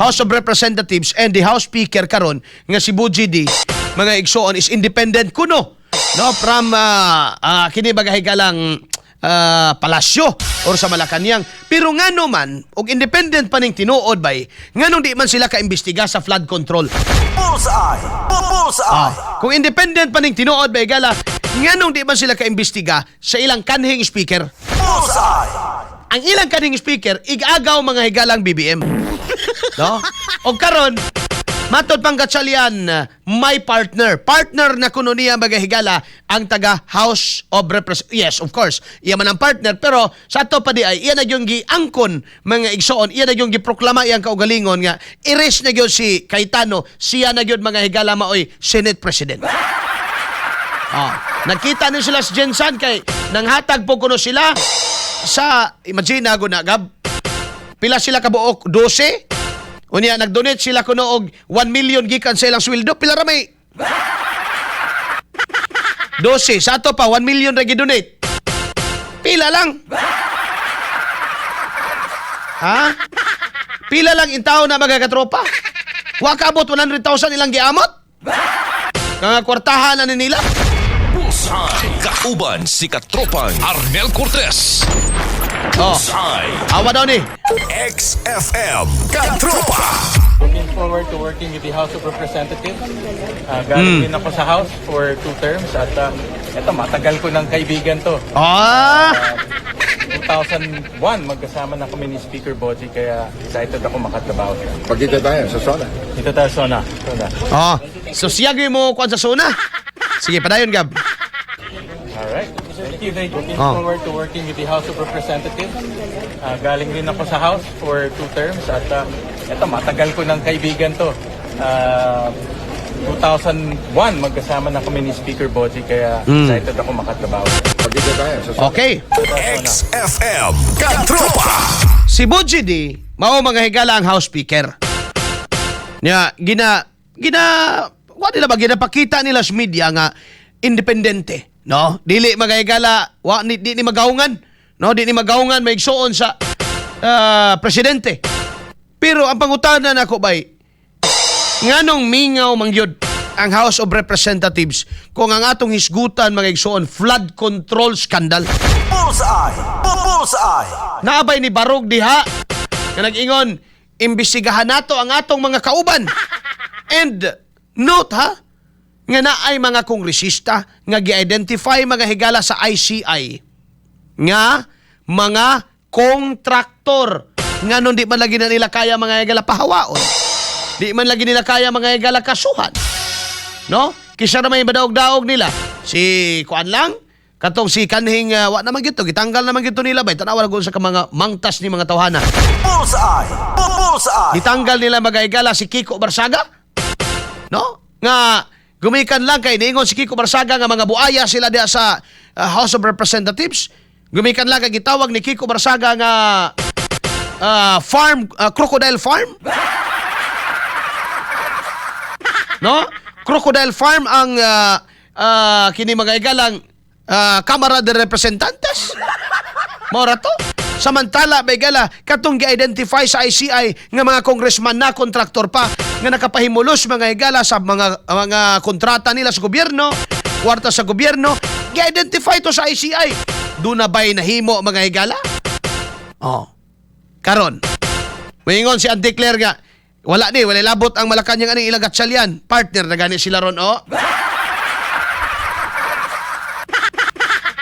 House of Representatives and the House Speaker karon nga si Bojie Dy, mga igsoon, is independent kuno, no, from kini mga higalang palasyo or sa Malacanang. Pero ngano man og independent pa ning tinuod bay, nganong di man sila kaimbestiga sa flood control? Bullseye! Bullseye! Kung independent pa ning tinuod bay gala, nganong di man sila kaimbestiga sa ilang kanhing speaker? Bullseye! Ang ilang kanhing speaker igagaw, mga higalang, BBM, no? Og karon, matod pang Gatchalian, may partner. Partner na kuno niya, mga higala, ang taga House of Representatives. Yes, of course. Iya man ang partner, pero sa ato pa di ay iya na yung giangkon, mga igsoon, iya na yung giproklama iyang kaugalingon nga iris na gyud si Cayetano, siya na gyud, mga higala, maoy Senate President. Nagkita ni sila sa GenSan kay nanghatag po kuno sila sa, imagine na na gab. Pila sila kabuok? 12. Unya nagdonate sila kuno og 1 million gikan sa ilang sweldo. Pila ra may 12 sa ato pa, 1 million ra gidonate. Pila lang? Ha? Pila lang intawo na, mga katropa? Wa kaabot 100,000 ilang giamot? Nga kwartahan na ni nila? Bullseye. Kauban si Katropang Arnel Cortez. Oh, Bullseye. Awa daw ni. XFM Katropa. Looking forward to working with the House of Representatives. Galing din ako sa House for two terms at eto, matagal ko ng kaibigan to. 2001, magkasama na kami ni Speaker Bojie, kaya excited ako makatrabaho siya. Pagkita tayo sa SONA. Dito tayo, Sona. Sona. Oh, so siya gyud mo kuan sa SONA. Sige, padayon, Gab. Alright. Thank you. Thank you. Looking forward to working with the House of Representatives. Galing din ako sa House for two terms at eto, matagal ko ng kaibigan to. 2001, magkasama na kami ni Speaker Bojie, kaya excited ako makatrabaho siya. Pagkita tayo sa SONA. Okay. XFM Katropa. Si Bojie Dy, mao, mga higala, ang House Speaker. Nya gina gina wa nila ba ginapakita nila sa media nga independente, no? Dili, mga higala, wa ni di ni magaungan, no? Di ni magaungan may igsuon sa presidente. Pero ang pangutana nako bay, nganong mingaw mangyud ang House of Representatives kung ang atong hisgutan, mga igsuon, flood control scandal? Bullseye! Bullseye! Naabay ni Barog diha nga nag-ingon, imbestigahan nato ang atong mga kauban. And note ha, nga naay mga kongresista nga gi-identify, mga higala, sa ICI nga mga kontraktor. Nga nun di man lagi na nila kaya, mga higala, pahawaon? Di man lagi nila kaya, mga higala, kasuhan. No? Kisa na may badaog-daog nila. Si kuan lang, katong si kanhing wa naman gito, gitanggal naman gito nila bay. Tanawa na sa ka mga mangtas ni mga tawhana. Bullseye! Bullseye! Gitanggal nila, mga higala, si Kiko Barsaga. No? Nga gumikan lang kay niingon si Kiko Barsaga nga mga buaya sila diha sa House of Representatives. Gumikan lang kay gitawag ni Kiko Barsaga nga farm crocodile farm. No? Crocodile farm ang kini, mga higalang, Kamara de Representantes. Mora to. Samantala, begala, katong gi-identify sa ICI nga mga congressman na kontraktor pa nga nakapahimulos, mga higala, sa mga kontrata nila sa gobyerno, kwarta sa gobyerno, gi-identify to sa ICI. Doon na ba'y nahimo, mga higala? Oh. Karon, moingon si Auntie Claire nga, wala ni, wala labot ang Malacanang aning ilang Gatchalian. Partner na gani sila ron, oh.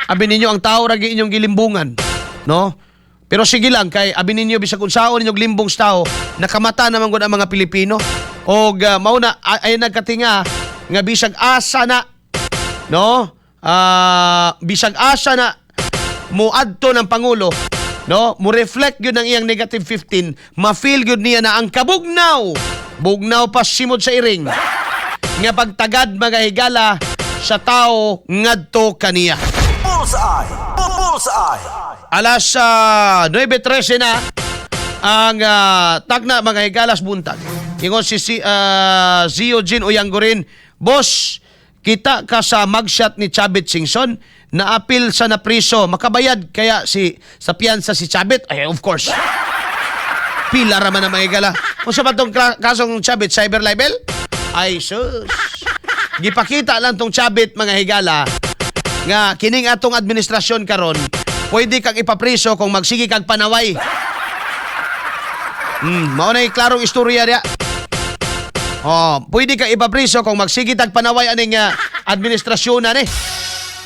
Abi ninyo ang tao ragi inyong gilimbungan, no? Pero sige lang kay abi ninyo bisag unsaon ninyong limbong sa tao, nakamata naman gud ang mga Pilipino. Og mao na ay nagkatinga nga bisag asa na, no? Bisag asa na muadto ng pangulo, no? Mo reflect gyud ang iyang negative 15, ma-feel gyud niya na ang kabugnaw. Bugnaw pa simod sa iring nga pagtagad, mga higala, sa tao ngadto kaniya. Bullseye! Bullseye! Alas 9:13 na ang tagna, mga higalas, buntag. Ingon si Zio Jin Uyanggorin, "Boss, kita ka sa mugshot ni Chavit Singson na apil sa napriso. Makabayad kaya si sa piyansa si Chavit?" Ay, of course. Pila ra man ang mga higala. Kung sa patong kasong Chavit, cyber libel? Ay, sus. Gipakita lang tong Chavit, mga higala, nga kining atong administrasyon karon, pwede kang ipapriso kung magsige kag panaway. Mao na yung klarong istorya diya. Oh, pwede kang ipapriso kung magsige tag panaway aning administrasyon na ni.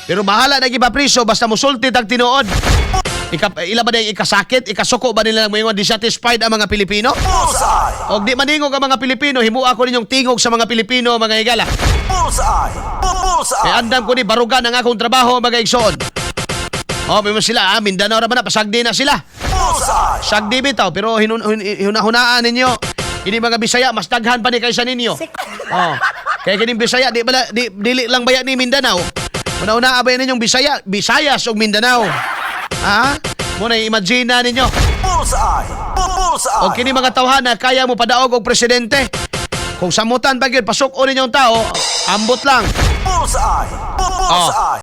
Pero bahala na ipapriso basta musulti tag tinuod. Ika, ila ba na yung ikasakit, ikasuko ba nila moingon dissatisfied ang mga Pilipino? Bullseye! Og di maningog ang mga Pilipino, himua ko ninyong tingog sa mga Pilipino, mga higala. Bullseye! Bullseye! Kaya andam ko ni barugan ang akong trabaho, mga igsoon. Oh, may sila, Mindanao ra ba na, pasagdi na sila. Bullseye! Sagdi bitaw, pero hunahunaan ninyo. Kini mga Bisaya, mas daghan pa ni kaysa ninyo. Oh. Kaya kining Bisaya, di bala, di, dili lang baya ni Mindanao. Hunahunaan ba ninyong Bisaya, Visayas ug Mindanao. Ha? Muna imagine na ninyo. Bullseye! Bullseye! O kini mga tawhana, kaya mo padaog og presidente. Kung samutan pa gyud, pasuk-o ninyong tao, ambot lang. Bullseye! Bullseye!